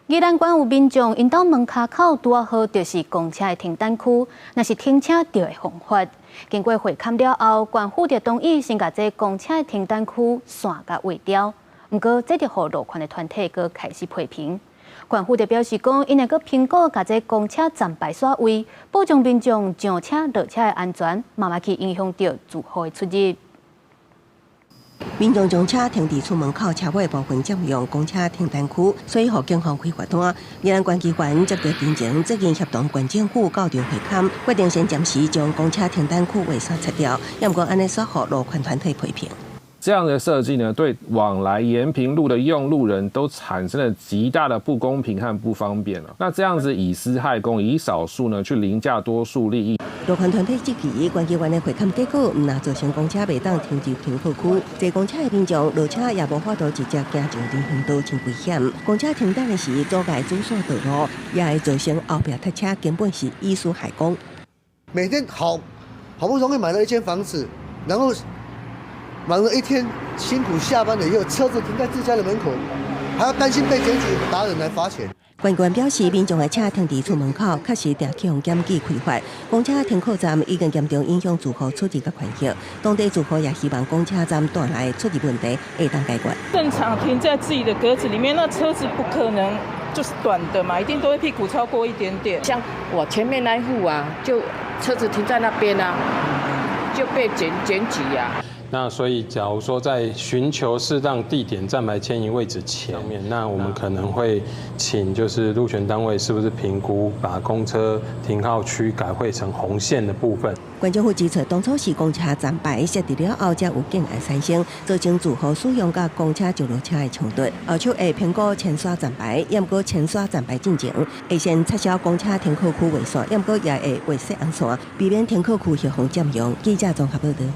宜蘭縣有民眾𪜶兜門跤口拄仔好就是公車的停等區，若是停車就會予罰。經過會勘了後，縣府就同意先共這公車的停等區線共劃掉。毋過，這就予路權的團體閣開始批評。縣府就表示講，𪜶會閣評估共這公車站牌徙位，保障民眾上車落車的安全，嘛莫去影響著住戶的出入。民眾將車停佇厝門口車尾部分佔用公車停等區，所以予警方開罰單。宜蘭縣機關接著陳情，最近協同縣政府到場會勘，決定先暫時將公車停等區畫線拆掉，毋過按呢煞予路權團體批評。這樣的設計呢，對往來延平路的用路人都產生了極大的不公平和不方便了。那這樣子以私害公，以少數呢去凌駕多數利益。路權團體質疑，縣機關的會勘結果，毋但造成公車袂當停佇停靠區，坐公車的民眾落車也無法度直接行上人行道，真危險。公車停等的時阻礙主線道路，也會造成後壁塞車，根本是以私害公。每天好好不容易買了一間房子，然後忙了一天，辛苦下班了以後，車子停在自家的門口，還要擔心被檢舉打人來罰錢。縣官表示，民眾的車停佇厝門口，確實定去予檢舉開罰。公車停靠站已經嚴重影響住戶出入佮權益，當地住戶也希望公車站帶來出入問題會當解決。正常停在自己的格子裡面，那車子不可能就是短的嘛，一定都會屁股超過一點點。像我前面那戶啊，就車子停在那邊啊，就被檢舉啊。那所以，假如說在尋求適當地點站牌遷移位置前面，那我們可能會請就是路權單位是不是評估把公車停靠區改繪成紅線的部分。縣政府指出，當初是公車站牌設置了後，才有建案產生，造成住戶使用佮公車上落車的衝突。後續會評估遷徙站牌，毋過遷徙站牌進前，會先撤銷公車停靠區畫線，毋過也會畫細紅線，避免停靠區予人佔用。記者綜合報道。